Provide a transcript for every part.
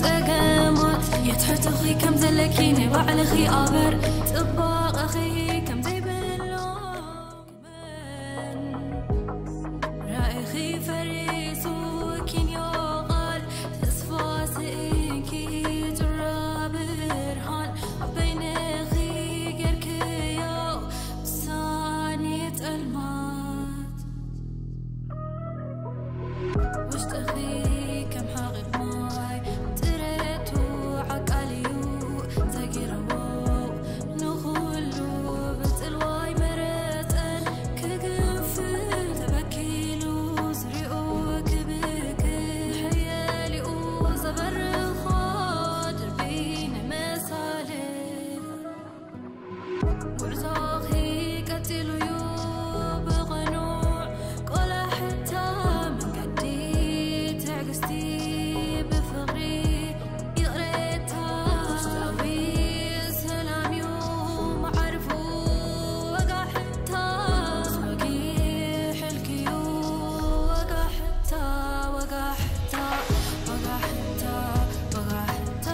ጸገማት የትሕትኺ ከም ዘለኪ ናይ ባዕልኺ ኣበር ጽባቐኺ ከም ዘይብሎ ክበን ራእይኺ ፈሪሱ ኪንዮ ቓል ተስፋ ስእንኪ ጭራ ብርሃን ኣብ በይንኺ ጌርክዮ ውሳኔ ጸልማት ውሽጥኺ ከም ሓቒቕ ማይ ጥረቱ ዓቃል እዩ ዘጊርዎ ንኹሉ ብጽልዋይ መረጸን ክግፍፍ ተበኪሉ ዝሪኡ ክብክል ሕየሊኡ ዘበርኾ ድርቢ ንመሳልል ጉዕዞኺ ቀጺሉ'ዩ ብቕኑዕ ቆላሕታ መንገዲ ትዕግስቲ ብፍቕሪ ይቕሬታ ውሽጣዊ ሰላም'ዩ መዓርፉ ወጋሕታ ወጊሕልኪ'ዩ ወጋሕታ ወጋሕታ ወጋሕታ ወጋሕታ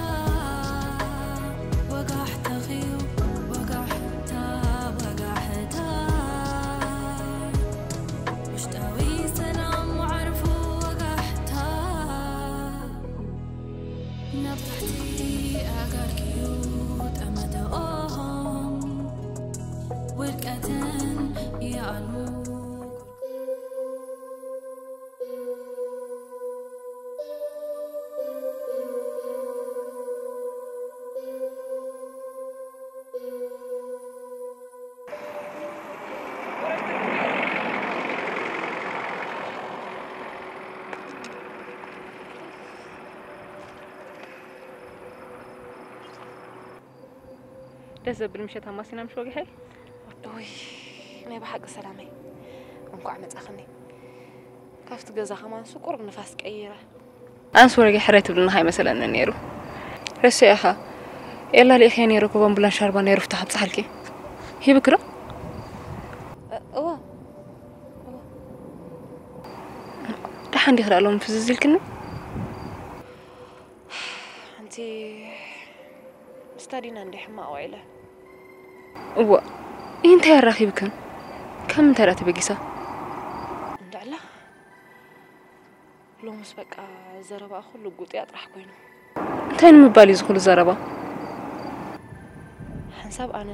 ወጋሕታኺ'ዩ ወጋሕታ ወጋሕታ ውሽጣዊ ሰላም መዓርፉ ወጋሕታ ናብ ታሕቲ ኣጋርክዩ ጠመተኦም ውድቀትን ይኣልሙ ደስ ዘብል ምሸት ኣማሲና ምሽ ወግሐይ። ውይ ናይ ብሓቂ ሰላመይ እንኳዕ መጻኽኒ። ካብቲ ገዛ ከማን ስቁር ንፋስ ቀይረ። ኣንስ ወረገ ሕራይ ትብልና ኣይመሰለኒ ነይሩ። ረሲዕኻ ኤላ ልኢኸ ነይሩ ኮቦን ብላን ሻርባ ነይሩ ፍታሕ ኣብጽሓልኪ ሂብክሮ እዋ እዋ ደሓን ዲኽራ ሎም ፍዝዝ ኢልክኒ። ሓንቲ ስታዲና እንደ ሕማቕ ውዒለ። እዋ እንታይ ኣራኺብክን? ካብ ምንታይ ደኣ ተበጊሳ? እንድዕላ ሎምስ በቃ ዘረባኣ ኩሉ ጉጥያ ጥራሕ ኮይኑ። እንታይ ንምባል እዩ ዝኹሉ ዘረባ? ሓንሳብ ኣነ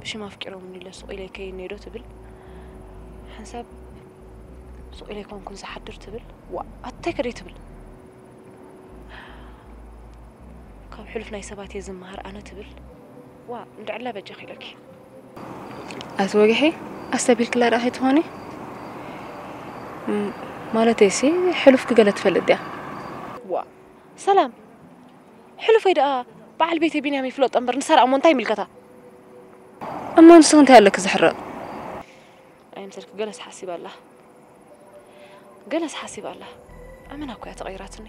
ብሽም ኣፍቂሮምኒ ኢለ ሱቕ ኢለ ይከይድ ዶ ትብል፣ ሓንሳብ ሱቕ ኢለ ኣይኮንኩን ዝሓድር ትብል። ዋ ኣታይ ከደይ ትብል። ካብ ሕሉፍ ናይ ሰባት እየ ዝመሃር ኣነ ትብል። ዋ እንድዕላ በጃኺ ኢለኪ። ኣቲ ወግሐ ኣስተቢልክላ ደኣ ከይትኾኒ? ማለተይሲ ሕሉፍኪ ገለ ትፈልጥ ድያ? ዋ ሰላም ሕሉፈይ ደኣ በዓል ቤተይ ቢንያም ይፍለጦ እምበር ንሳ ደኣ እሞ እንታይ ይምልከታ? እሞ ንስኺ እንታይ ኣለኪ ዝሕረቕ? ኣይምሰልኪ ገለስ ሓሲባ ኣላ። ገለስ ሓሲባ ኣላ። ኣመና እኮ እያ ተቐይራትኒ።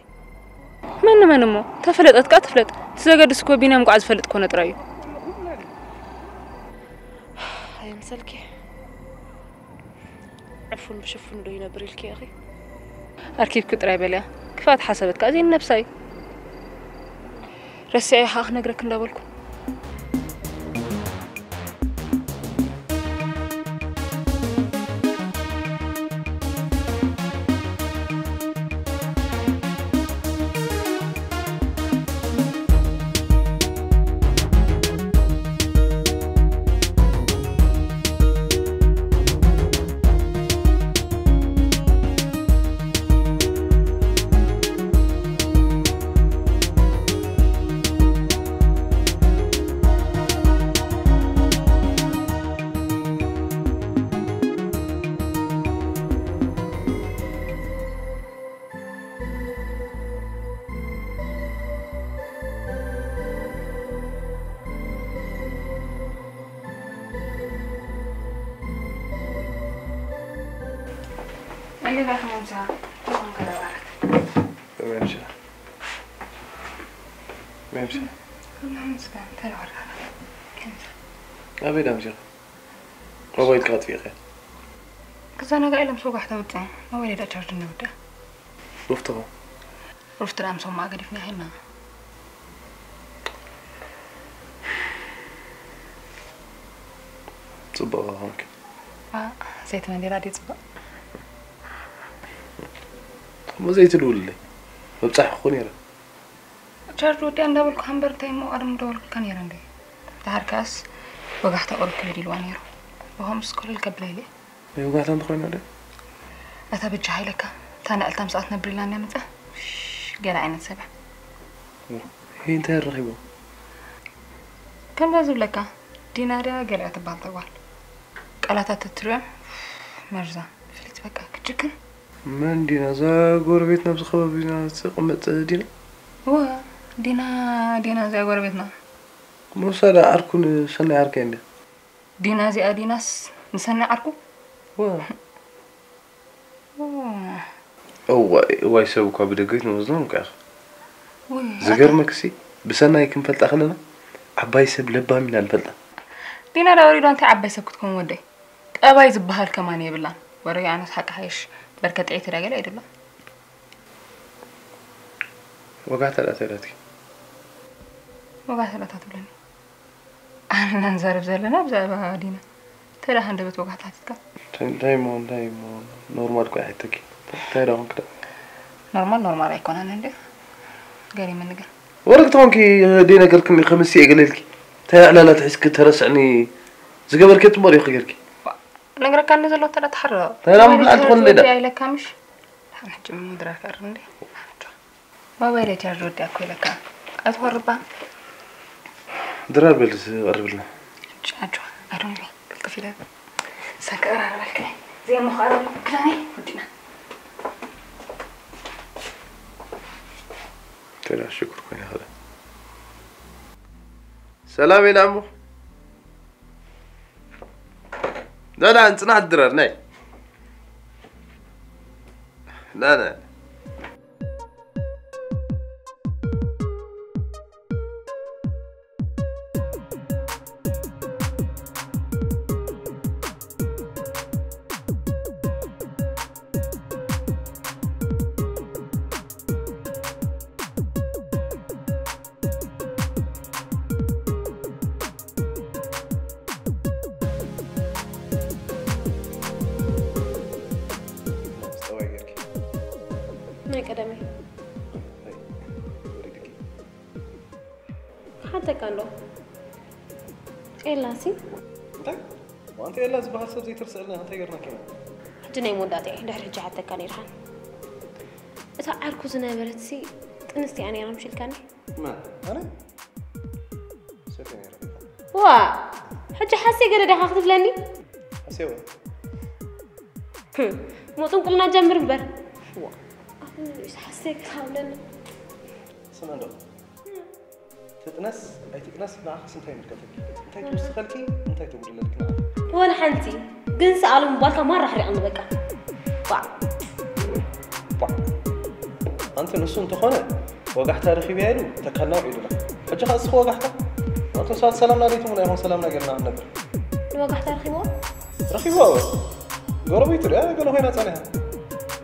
መን ንመን እሞ? ተፈለጠት ከኣ ትፍለጥ። እቲ ዘገድስ እኮ ቢንያም እንቋዕ ዝፈልጥ ኮነ ጥራይ እዩ። ኣይምሰልኪ። ዕፉን ብሽፉን ዶ ይነብር ኢልኪ ኢኺ? ኣርኪብኪ ጥራይ በልያ። ክፍኣት ሓሰበት ከኣ ዘይንነብሳ እዩ። ረሲዐ ከኣ ክነግረኪ እንዳበልኩ። እንዴት ነህ መምሳ? እንኳን ከረባረክ። መምሳ። መምሳ። ሁሉ ምስጋና ተረዋርጋና። ከምሳ። ኣበይ ዳምዚኻ? ሞባይል ከጥፊእኸ? ክዘናጋዕ ኢሎም ሰው ጋሕታ ውጥዕ። ሞባይል ዳ ቻርጅ እንውዳ። ወፍትኹ። ሩፍትራ ምሶማ ገዲፍና ሄና። ጽቡቕ ኾንክ። ዘይትመንዴራ ድዩ ጽቡቕ? እሞ ዘይትድውልለይ ምብጻሕኩ ነይረ። ቻርጅ ወዲኣ እንዳበልኩ ሃምበር እንታይ እሞ ቀደም ምደወልኩልካ ነይረ እንዴ? ደሓር ከኣስ ወጋሕታ ቁሩብ ክብድ ኢልዋ ነይሩ። ብኸምኡስ ኮለል ከብላ ኢለ። ናይ ወጋሕታ እንተኾይና ዶ? ኣታ በጃኻ ኢለካ፣ እታ ንዕልታ ምስኣ ትነብር ኢልና እንድያ መጻ። ገለ ዓይነት ሰብ እያ። ሄይ እንታይ ኣረኺቦ? ከምዛ ዝብለካ ዲና ድያ ገለ እያ ትበሃል እታ ጓል። ቃላታ ተትሪኦ መርዛ። ፍሊት በቃ ክትጭክን። መን ዲና? እዛ ጎረቤትና ኣብዚ ከባቢና ትቕመጥ ዲና? እወ ዲና ዲና እዚኣ ጎረቤትና። ምሳ ዳ ዓርኩ ንሰናይ ዓርከይ እንድያ። ዲና እዚኣ ዲናስ ንሰናይ ዓርኩ? እወ። እዋይ እዋይ ሰብ እኳ ብደገ ኣይትመዝኖን እኳ ኢኻ። ዝገርመክሲ ብሰናይ ክንፈልጣ ከለና ዓባይ ሰብ ለባም ኢና ንፈልጣ። ዲና ዳ ወሪዳ እንታይ ዓባይ ሰብ ክትከውን ወደይ? ጠባይ ዝበሃል ከማን የብላን። ወረ ኣነስ ሓቂ ሓይሽ በርከ ጥዒት ዳ ገለ ኣይደሎ። ወጋሕታ ዳ ተዳትኪ። ወጋሕታ ዳ ትብለኒ። ኣንና ንዛረብ ዘለና ብዛዕባ ዲና። እንታይ ደኣ ሃንደበት ወጋሕታ ሓቲትካ? እንታይ እሞ እንታይ እሞ ኖርማል እኮ ኣይሓተኪ። እንታይ ደኣ ኮንክ ደኣ? ኖርማል ኖርማል ኣይኮነን እንዴ? ገሪመኒ ግን። ወረ ክትኾንኪ ደይ ነገርክኒ ከምሲ እየ ገለ ኢልኪ። እንታይ ዕላላት ሒዝኪ ተረስዕኒ ዝገበርኪ ጽቡቕ ዲኺ ጌርኪ? ነግረካ እንደ ዘሎ ተዳ ተሓርቕ። እንታይ ደኣ ምብላዕ ትኾን እንደ ደኣ? ኣይለካ ምሽ? ሕጂ ምድራር ከር እንዴ? ሞባይለይ ቻርጅ ወዲኣ እኮ ኢለካ። ኣይትኾርባ። ድራር በል ዝቐርብልና። ጫጆ ኣዶኒ ቅልጥፍ ኢለ ሰንከ ቀራርበልካ። ዘየሞ ከቐርበልካ ክዳነይ ወዲና። ተላ ሽኩር ኮይነ ኸለ ሰላም ኢላ እሞ لا لا انت نحت درار ناي لا لا ናይ ቀደመይ ሓተካ እንዶ ኤላሲ እንታይ ዋንተ ኤላ ዝበሃል ሰብ ዘይተርስዐልና እንታይ ገርናካ ኢና ሕጂ ናይ መወዳእታ እየ ድሕሪ ሕጂ ሓተካ ነይርካን እታ ዓርኩ ዝነበረት ሲ ጥንስቲ እያ ነይራ ምሽልካኒ መን ኣነ ሰተ ነይረ ዋ ሕጂ ሓሴ ገለ ዳኻ ክትብለኒ ሓሴ ወይ ሞጥንቁልና ጀምር እምበር ሓሴ ክታብለኒ ስመ እንዶ ትጥነስ ኣይትጥነስ ንዓኻስ እንታይ ይምልከተኪ? እንታይ ትውስኸልኪ እንታይ ተጉድለልኪ ንዓኺ? ወላ ሓንቲ ግን ሰኣሉ ምባልካ ማራ ኣሕሪቕኒ በቃ። ቧዕ። ቧዕ። ኣንቲ ንሱ እንተኾነ ወጋሕታ ረኺበያ ኢሉ ተካልና ውዒሉና። ሕጂ ኸኣ እስኺ ወጋሕታ? ኣንቱም ሰባት ሰላምና ደይትብሉና ኢኹም ሰላምና ጌርና ክንነብር። ንወጋሕታ ረኺብዋ? ረኺብዋ ወ ጎረቤቱ ድያ ገለ ኮይና ጸኒሓ።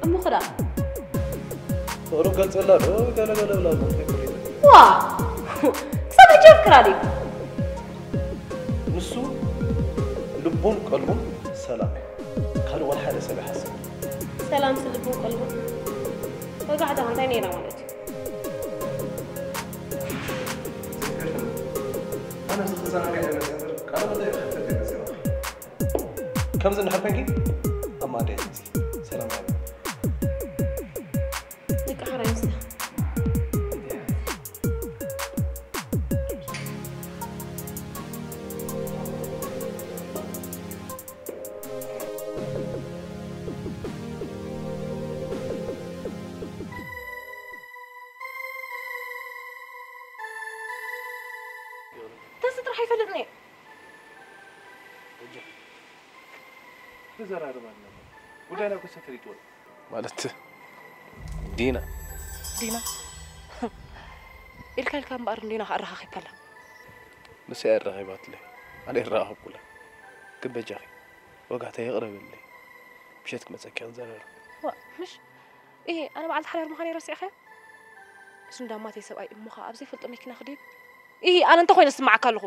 እሞ ኽዳ ፍቕሩ ገልጸላ ዶ ገለ ገለ ብላ ኣሎ እንታይ ፍርድ ዋ ክሳብ ሕጂ የፍቅራ ድዩ ንሱ ልቡን ቀልቡን ሰላም እዩ ካልእ ወላ ሓደ ሰብ ይሓስብ ሰላም ስ ልቡን ቀልቡን ወጋሕታ እንታይ ነይራ ማለት እዩ ኣነ ዝኽዘናጋ ይመፅእ እምበር ካልእ ቦታ ይኸፍት ይመፅእ ከምዚ እንድሕር ኮንኪ ኣብ ማእዲ ኣይትምፂ ሰላም ያለ ደቂ ሓራይ ምስታ ተስጥራሕ ይፈልጥኒ እጅ ክዘራረብ ኣለና። ጉዳይና እኮ ተፈሊጡ ኣሎ። ማለት ዲና ዲና ኢልካ ኢልካ እምበኣር እንዲና ከኣረኻኺብካላ ንሳ እያ ኣራኺባትለይ ኣነ ኣይረኣኹኩላ ግን በጃኺ ወጋሕታ ይቕረ በልለይ ምሸት ክመፀኪ ክንዘራረብ ዋ ምሽ እሄ ኣነ በዓልቲ ሓዳር ምዃነይ ረሲዕኻዮ እሱ እንዳማተይ ሰብኣይ እሞ ኸዓ ኣብ ዘይፈልጦ መኪና ክድይብ? ኢሂ፣ ኣነ እንተኾይነ ዝስምዓካ ኣለኹ።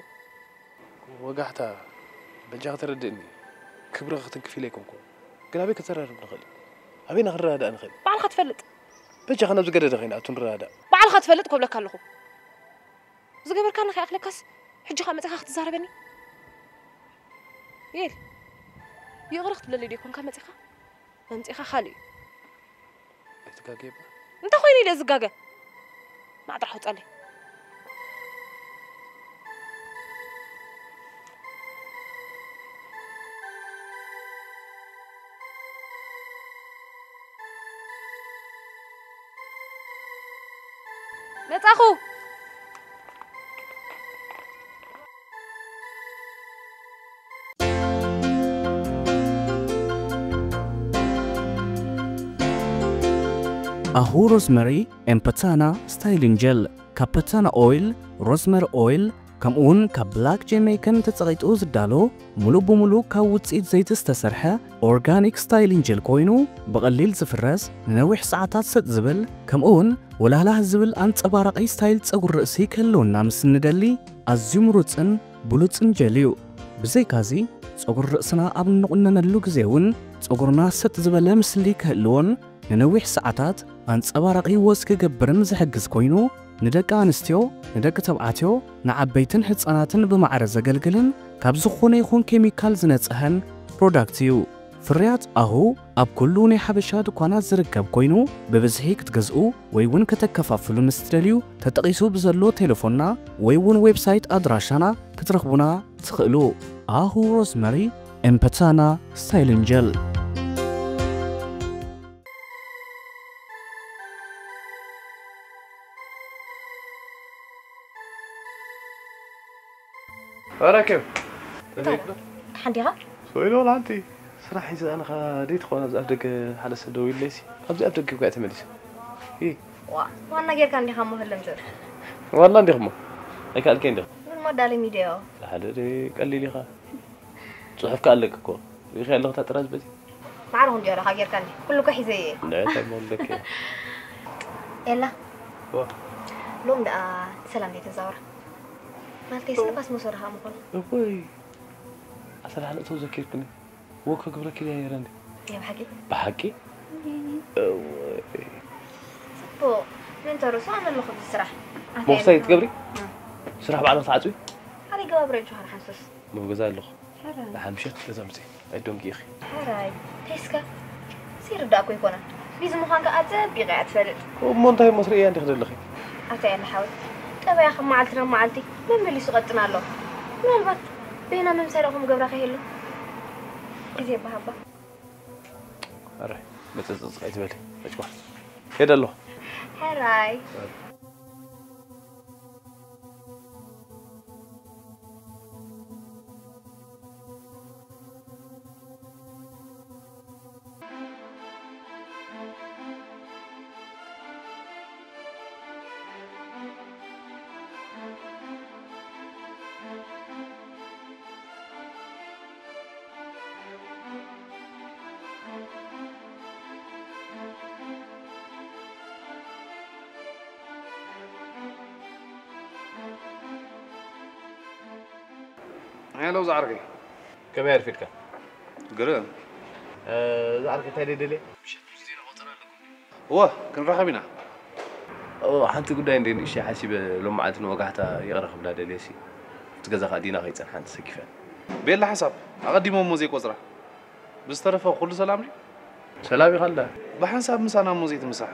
ወጋሕታ፣ በጃኺ ተረድእኒ። ክብሪ ክትንክፍ ኢለ ኣይኮንኩን። ግን ኣበይ ከተራርብ ንኽእል? ኣበይና ክንረዳዳእ ንኽእል? ባዕልኻ ትፈልጥ። በጃኻ ናብ ዝገደደ ኸይንኣቱ ንረዳዳእ። ባዕልኻ ትፈልጥ ኮብለካ ኣለኹ። ዝገበርካኒ ከይኣኽለካስ፣ ሕጂ ኸኣ መጺኻ ክትዛረበኒ? የል፣ ይቕረ ክትብለለይ ዶ ይኮንካ መጺኻ? መምጺኻ ካልእ እዩ። ኣይትጋገ እባ። እንታይ ኮይኑ ኢለ ዝጋገ? ማዕጥራሕ ውጻለይ። መጻኹ። ኣሁ ሮዝመሪ ኤምፐታና ስታይሊንግ ጀል፣ ካብ ፐታና ኦይል፣ ሮዝመሪ ኦይል፣ ከምኡውን ካብ ብላክ ጀሜይከን ተጸቒጡ ዝዳሎ፣ ሙሉእ ብሙሉእ ካብ ውጽኢት ዘይቲ ዝተሰርሐ ኦርጋኒክ ስታይሊንግ ጀል ኮይኑ፣ ብቐሊል ዝፍረስ፣ ንነዊሕ ሰዓታት ሰጥ ዝብል፣ ከምኡውን ወላህላህ ዝብል ኣንጸባራቒ ስታይል ጸጉሪ ርእሲ ክህልወና ምስ እንደሊ፣ ኣዝዩ ምሩጽን ብሉጽን ጀል እዩ። ብዘይካዚ፣ ጸጉሪ ርእስና ኣብ እንቑነነሉ ግዜ እውን ጸጉርና ሰጥ ዝበለ ምስሊ ክህልዎን ንነዊሕ ሰዓታት ኣንጸባራቒ ወዝ ክገብርን ዝሕግዝ ኮይኑ፣ ንደቂ ኣንስትዮ፣ ንደቂ ተባዕትዮ፣ ንዓበይትን ህጻናትን ብማዕረ ዘገልግልን ካብ ዝኾነ ይኹን ኬሚካል ዝነጽሀን ፕሮዳክት እዩ። ፍርያት ኣሁ ኣብ ኩሉ ናይ ሓበሻ ድኳናት ዝርከብ ኮይኑ፣ ብብዝሒ ክትገዝኡ ወይ እውን ከተከፋፍሉ ምስ ትደልዩ፣ ተጠቒሱ ብዘሎ ቴሌፎንና ወይ እውን ዌብሳይት ኣድራሻና ክትረኽቡና ትኽእሉ። ኣሁ ሮዝመሪ ኤምፐታና ስታይሊንግ ጀል። ረከብ እንታይ? ደሓን ዲኻ? ኮይኖ ላንቲ ስራሕ ሒዘ ኣነኻ ደይ ትኾን ኣብዚ ኣፍ ደገ ሓደ ሰብ ደው ኢለይሲ ኣብዚ ኣብ ደገ ጓ ተመሊሰ። ይ ዋ ዋና ጌርካ እንዲኻ እሞ ህልም ዝብል ዋላ እንዲኹሞ ኣይከኣልከ እንዲኹ ምን ሞዳሊ ሚድዮ ሓደ ደይ ቀሊል ኢኻ። ጽሑፍ ከኣለክ እኮ ሪኺ ኣለኹ እታ ጥራዝ በዚ ማዕረ ክንዲዮ ኣለኻ ጌርካ እንዲ ኩሉ እኮ ሒዘ እየ። እንታይ ተሞልደክ እያ? ኤላ ዋ ሎም ደኣ ሰላም ደይ ተዛወራ ማለተይ ስንፋስ መሶ ደኻ ምኾኑ እወይ ኣሰላልእተው ዘኪርክኒ ወኮ ግብረኪ ደያ የረንዲ ናይ ብሓቂ ብሓቂ እወይ ጽቡቕ ምን ተርሶ ኣነ ኣለኹ ኣብዚ ስራሕ ኣንተ ሞኽሳይ የለ ትገብሪ? ስራሕ ባዕልኽ ትዓጽዊ? ኣበይ ገባብረ እጁ ሓንሓንሱስ ሞ ገዛ ኣለኹ። ሕራይ። ንሓምሸት ገዛ ምጺ ኣይዶንጊ ኢኺ። ሕራይ። ተይስከ ዘይርዳእኩ ኣይኮነን። ቢዚ ምዃንካ ኣጸቢቐ እያ ትፈልጥ። እሞ እንታይ እሞ ትርእያ እንዲኺ ዘለኺ? ኣታ ያለ ሓወይ። ጠባያ ካብ መዓልቲ ናብ መዓልቲ መመሊሱ ቀጥን ኣሎ። ምናልባት በይና ምምሳይ ዶ ከም ገብራ ከይህሉ? ግዜ ይበሃባ። ሕራይ። መጸጸጽ ኣይትበሊ። መጭቋ። ከይደ ኣለኹ። ሕራይ። ሄሎ ዝዓርከይ። ከመይ ኣርፊድካ? ግርም። እ፣ ዝዓርከይ እንታይ ደደልየ? እወ፣ ክንራኸብ ኢና። ኦ፣ ሓንቲ ጉዳይ እንደ ንእሽተይ ሓሲበ ሎም መዓልቲ ንወጋሕታ ይቕረ ክብላ ደልየ ሲ። ኣብቲ ገዛ ከኣ ዲና ከይጸንሓን ተሰኪፈን። ቤላ ሓንሳብ፣ ኣቐዲሞም እሞ ዘይቆጽራ። ብዝተረፈ ኩሉ ሰላም ድዩ? ሰላም ኢኻ ኣላ። ብሓንሳብ ምሳና እሞ ዘይትምሳሕ።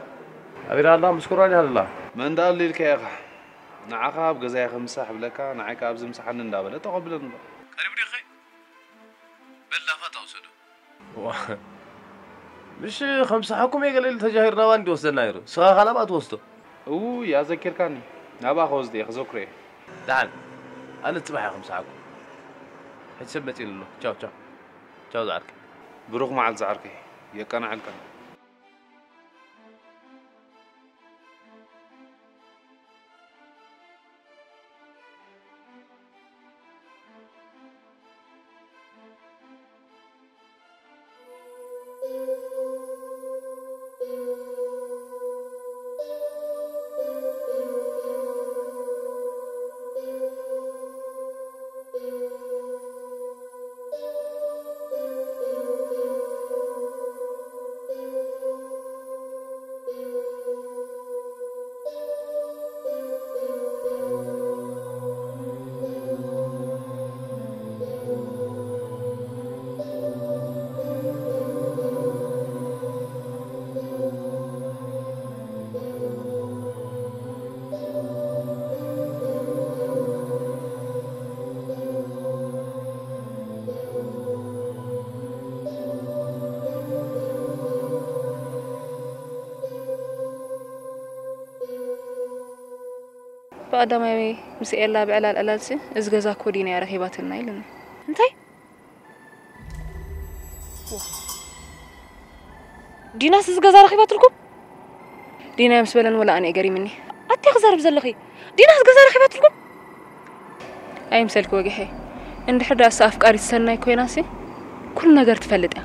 ኣቢራ ኣላ፣ ምስ ኩራን ኢኻ ኣላ። መን ደኣ ኣሎ ኢልካዮ ኢኻ? ንዓኻ ኣብ ገዛይ ክምሳሕ እብለካ፣ ንዓይ ከኣ ኣብዚ ምሳሓኒ እንዳበለ ተቐብለኒ እምበር። ቀሪቡ ድዩ ክኸይድ? በል ናፋጣ ውሰዶ። ዋ፣ ምሽ ከምሳሓኩም እየ ገለ ኢሉ ተጃሂሩ ናባን እንዲ ወስደና ነይሩ። ስኻ ካላባ ትወስዶ። እውይ፣ ኣዘኪርካኒ። ናብኣ ክወስድ እየ፣ ክዘክሮ እየ። ደሓን፣ ኣነ ጽባሕ እየ ከምሳሓኩም። ሕጂ ሰብ መጺኡኒ ኣሎ። ቻው፣ ቻው። ቻው ዝዓርከይ። ብሩኽ መዓልቲ ዝዓርከይ። የቀናዕልካ። ቀዳማይ ምስ ኤላ ብዕላል ዕላልሲ፣ "እዚ ገዛ እኮ ዲና እያ ረኺባትና" ኢሉኒ። እንታይ? ዲናስ እዚ ገዛ ረኺባትልኩም? ዲና ምስ በለኒ ወላ ኣነ እዩ ገሪምኒ። ኣታ ክዛረብ ዘለኺ? ዲናስ ገዛ ረኺባትልኩም? ኣይምሰልኪ ወግሐ። እንድሕር ደኣ እሳ ኣፍቃሪት ሰናይ ኮይናሲ፣ ኩሉ ነገር ትፈልጥ እያ።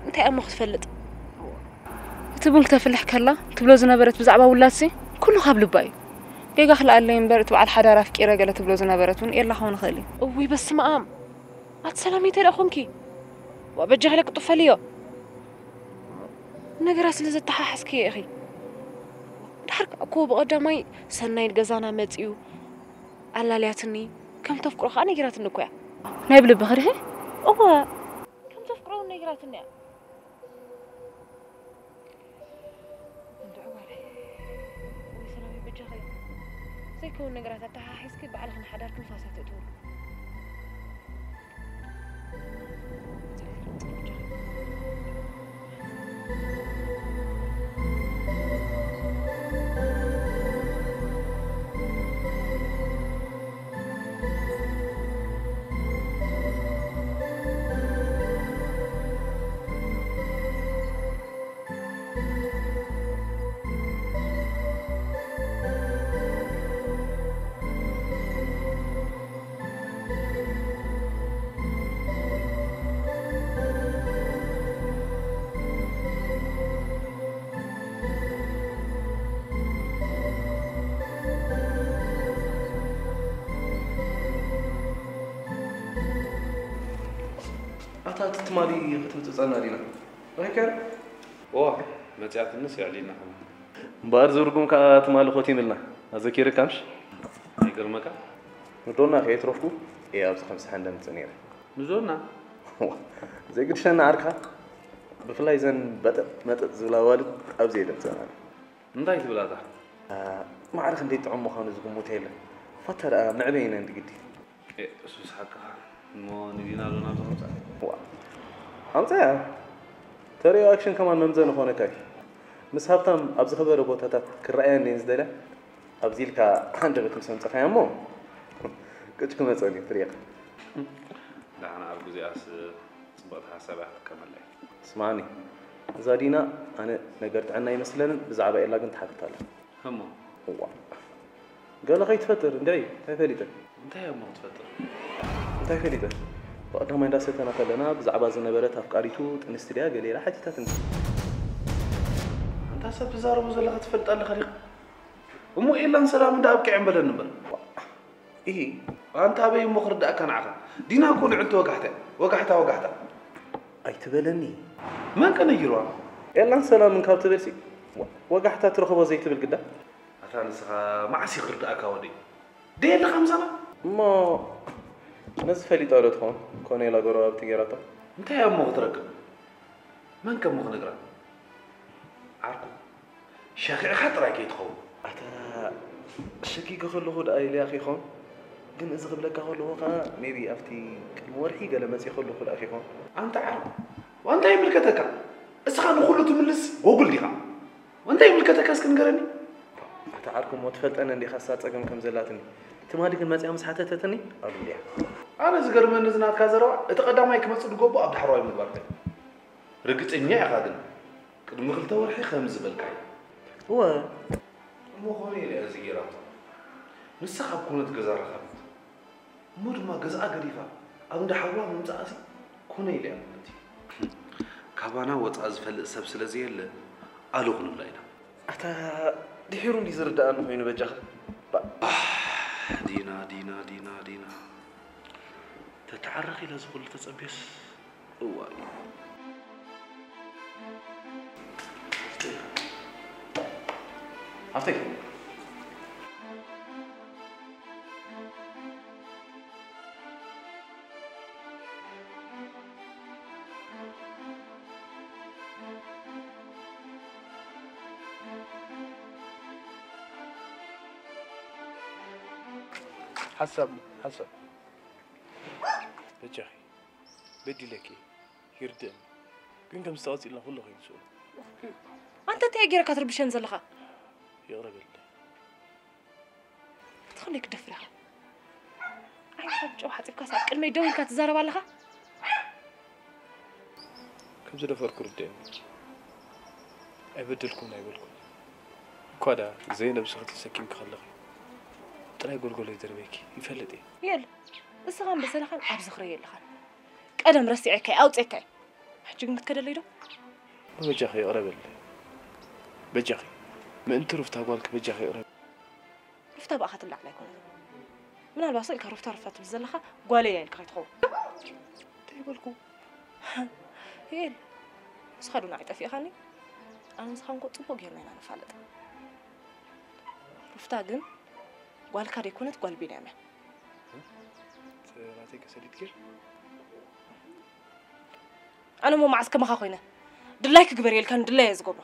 እንታይ እሞ ክትፈልጥ? እቲ ቡን ክተፍልሕ ከላ ትብሎ ዝነበረት ብዛዕባ ውላድሲ፣ ኩሉ ካብ ልባ እዩ። ጌጋ ክልኣለይ እምበር፣ እቲ በዓል ሓዳር ኣፍቂረ ገለ ትብሎ ዝነበረት እውን ኤላ ክኸውን ይኽእል እዩ። እውይ በስመ ኣብ! ኣቲ ሰላም፣ እንታይ ደኣ ኾንኪ? ዋ በጃኺ ለቅጡፈልዮ። ነገራት ስለ ዘተሓሓዝክዮ ኢኺ። ድሓር እኮ ብቐዳማይ ሰናይ ገዛና መጺኡ ኣላልያትኒ፣ ከም ተፍቅሮ ኸኣ ነጊራትኒ እኮ እያ። ናይ ብልብኺ ዲኺ? እወ፣ ከም ተፍቅሮ እውን ነጊራትኒ እያ። እንድዒ ጓለይ፣ ወይ ሰላመይ በጃኺ። ዘይከውን ነገራት ኣተሓሒዝኪ ባዕልኺ ንሓዳርኪ ንፋስ ኣተእትውሉ። ኣታ እቲ ትማሊ ክትምጽጸና ዲና? ሪከር? እዋ፣ መጺኣትንስ የዕሊልና ከማን። እምበኣር ዝርጉም ከኣ ትማሊ ኮቲምልና። ኣዘኪርካ ምሽ? ኣይገርመካ? ንዶና ከየትረፍኩ እየ ኣብዚ ከምዚ ሓንደ ምጽእ ነይረ። ንዶና? እዋ፣ ዘይግድሸና ዓርካ። ብፍላይ ዘን በጠጥ መጠጥ ዝብላ ኣዋልድ ኣብዚ እየ ደምጸናሉ። እንታይ ትብል ኣታ? ኣ፣ ማዕረ ክንደይ ጥዑም ምዃኑ ዝግምቶ የለን። ፋታ ደኣ መዕበይነ እንዲ ግዲ። ኤ፣ እሱስ ሓቅኻ። እሞ ንዲና ዶ ናብዚ ከምጻ? ዋ። ኣምጻያ። ተርእዮ ኣክሽን ከማን መምዘኒ ኾነካ እዩ። ምስ ሃብታም ኣብ ዝኸበረ ቦታታት ክረኣያ እንድየን ዝደልያ፣ ኣብዚ ኢልካ ሃንደበት ምስ ኣምጻኻያ እሞ፣ ቅጭ ክመጸኒ እዩ፣ ትርእየኻ። ደሓን ኣብ ግዚኣስ ጽብቕቲ ሓሳብ እያ ክትጥቀመላ እያ። ስምዓኒ፣ እዛ ዲና ኣነ ነገር ጥዕና ኣይመስለንን፣ ብዛዕባ ኤላ ግን ትሓትት ኣላ። እሞ? እዋ። ገለ ከይትፈጥር፣ እንድዒ፣ እንታይ ፈሊጠ? እንታይ እሞ ክትፈጥር? እንታይ ፈሊጠ? ብቐዳማይ እንዳሰተና ከለና ብዛዕባ ዝነበረት ኣፍቃሪቱ ጥንስቲ ድያ ገለ ኢላ ሓቲታትኒ። ኣንታ ሰብ ትዛረቦ ዘለኻ ትፈልጥ ኣለኻ ዲኻ? እሞ ኤላን ሰላምን ደኣ ኣብቂዐን በለኒ እምበር። ኢሂ። ኣንታ ኣበይ እሞ ክርድኣካ ንዓኻ? ዲና እኮ ልዕልቲ ወጋሕታ እያ። ወጋሕታ፣ ወጋሕታ። ኣይትበለኒ። መን ከ ነጊርዋ? ኤላን ሰላምን ካብ ትበልሲ፣ ወ-፣ ወጋሕታ ትረኽቦ ዘይትብል ግዳ? ኣታ ንስኻ መዓስ እዩ ክርድኣካ ወደይ? ደይ ኣለኻ ምሳና? እሞ ነዚ ፈሊጣ ዶ ትኾን? ኮነ ኢላ ጎረባብቲ ገይራቶ? እንታይ እያ እሞ ክትረክብ? መን ከ እሞ ክነግራ? ዓርኩ። ሸኺዕኻ ጥራይ ከይትኸውን። ኣታ ሸኪገ ከለኹ ደኣ ኢለያ ከይኮን፣ ግን እዚ ክብለካ ከለኹ ከኣ ሜቢ ኣብቲ ቅድሚ ወርሒ ገለ መጺእ ከለኹ ደኣ ከይኮን። ኣንታ ዓርኩ፣ እንታይ ይምልከተካ? እስኻ ንኹሉ ትምልስ ጎጉል ዲኻ? እንታይ ይምልከተካ እስኪ ንገረኒ? ኣታ ዓርኩ እሞ ትፈልጠኒ እንዲኻ እሳ ጸገም ከም ዘላትኒ። ትማሊ ግን መጺኣ ምስ ሓተተትኒ ኣሉልያ። ኣነ ዝገርመኒ እዚ ናትካ ዘረባ፣ እቲ ቀዳማይ ክመጽእ ዝገብኦ ኣብ ዳሕረዋይ ምግባርካ እዩ። ርግጸኛ ኢኻ ግን ቅድሚ ክልተ ወርሒ ከምዚ በልካዮ። እወ። እሞ ኾነ ኢለ እዚ ጌራቶ። ንሳ ካብ ኮነት ገዛ ረኸበት። እሞ ድማ ገዝኣ ገዲፋ ኣብ እንዳ ሓዋ ምምጻኣሲ ኮነ ኢለ እያ ማለት እዩ። ካባና ወጻኢ ዝፈልጥ ሰብ ስለ ዘየለ ኣሉ ክንብላ ኢና። ኣታ ድሒሩ እንዲ ዝርድኣኒ ኮይኑ በጃኻ። ባ- ኣህ፣ ዲና፣ ዲና፣ ዲና፣ ዲና። ተተዓረኺ ኢለ ዝኹሉ ተጸብዮስ እዋይ። ሃፍተይ። ሓሳብ፣ ሓሳብ። በጃኺ፣ በዲለኪ፣ ይርድእኒ። ግን ከምዚ ተቐጺልና ኩሉ ከይንስኡ። ኣንታ እንታይ ገይረካ ትርብሸን ዘለኻ? ይቕረ በልለይ። ክንደይ ክደፍር ኢኻ? ዓይንኻ ብጨው ሓጺብካስ ኣብ ቅድመይ ደው ኢልካ ትዛረብ ኣለኻ? ከም ዝደፈርኩ ርድእኒ። ኣይበደልኩን ኣይበልኩን። እኳ ደኣ ዘይነብስኺ ተሰኪምኪ ከለኺ ጥራይ ጎልጎለይ ደርበይኪ ይፈልጥ እየ። የል፣ እስኻን በሰለኻን ኣብ ዝኽረይ የለኻን። ቀደም ረሲዐካይ ኣውፅእካይ። ሕጂ ግን ክትከደለይ ዶ? በጃኺ ይቕረ በሊ። በጃኺ። ምእንቲ ሩፍታ ጓልኪ በጃኺ ይቕረ። ሩፍታ ብኣኻ ትላዕላ ኣይኮነትን። ምናልባት ኢልካ ሩፍታ ሩፍታ ትብል ዘለኻ ጓለይ እያ ኢልካ ከይትኸውን። እንታይ በልኩ? የል፣ ንስኻ ዶ ንዓይ ጠፊእኻኒ? ኣነ ንስኻን እኮ ጽቡቕ ጌርና ኢና ንፋለጥ። ሩፍታ ግን ጓልካ ደይኮነት ጓል ቢንያም እያ። ናተይ ከሰሊት ጌር? ኣነ እሞ መዓስ ከማኻ ኮይነ? ድላይኪ ግበሪ ኢልካኒ ድላይ እየ ዝገብሮ።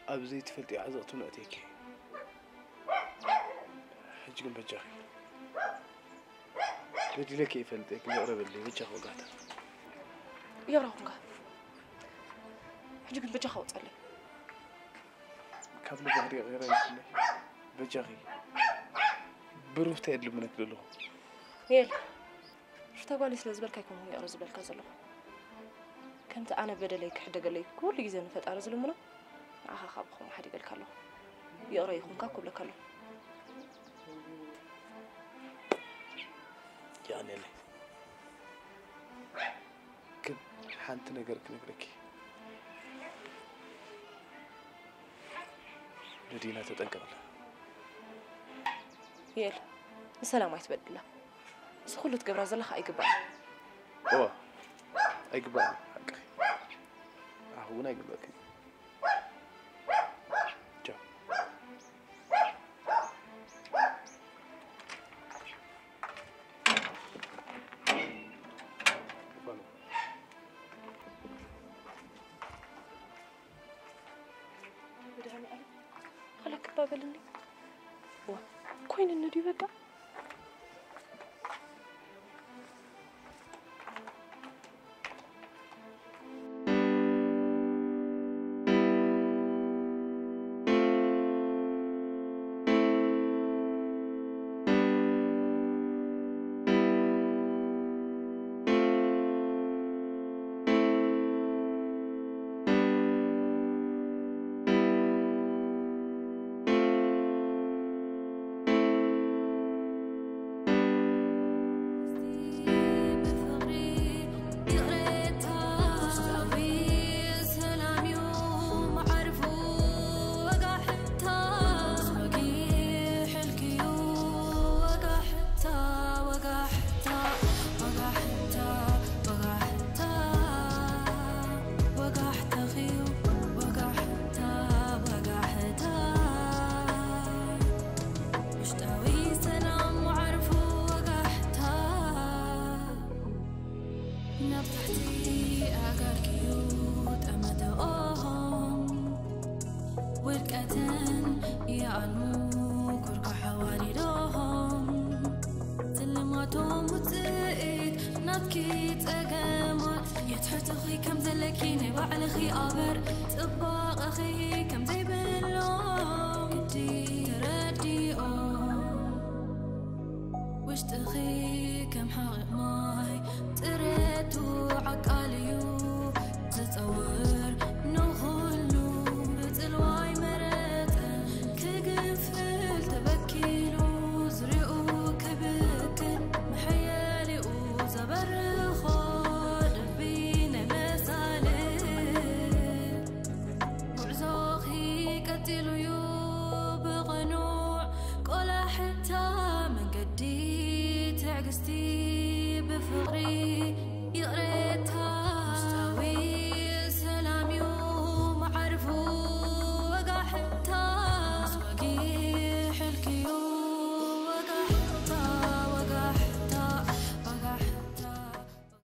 ኣብ ዘይትፈልጥዮ ዓዘቕቲ ነእትየኪ። ሕጂ ግን በጃኺ። በዲለኪ ይፈልጥ እየ፣ ግን ይቕረ በሊ፣ በጃኺ ወጋሕታ። ይቕረ ኩንካ። ሕጂ ግን በጃኻ ውፀለይ። ካብ ልቢ ክሪኦ ይረይኩለ። በጃኺ። ብሩፍታ የድልምነክ ዘለኹ። የል፣ ሩፍታ ጓለይ ስለ ዝበልካ ኣይኮንኩን ይቕረ ዝበልካ ዘለኹ። ከምቲ ኣነ በደለይ ክሕደገለይ ኩሉ ግዜ ንፈጣሪ ዝልምኖ፣ ንዓኻ ካብ ኸምኡ ሓዲገልካ ኣለኹ። ይቕረ ይኹንካ ክብለካ ኣለኹ። የቐንየለይ። ግን ሓንቲ ነገር ክነግረኪ። ለዲና ተጠንቀቕላ። የል፣ ንሰላም ኣይትበድላ። እዚ ኩሉ ትገብራ ዘለኻ ኣይግባእን። እዋ፣ ኣይግባእን፣ ሓቅኺ። ኣኹ እውን ኣይግባእክን። ቻው። መድሃኒኣለም፣ ኸለክ ባበልኒ። ዋ፣ ኮይንኒ ድዩ በቃ?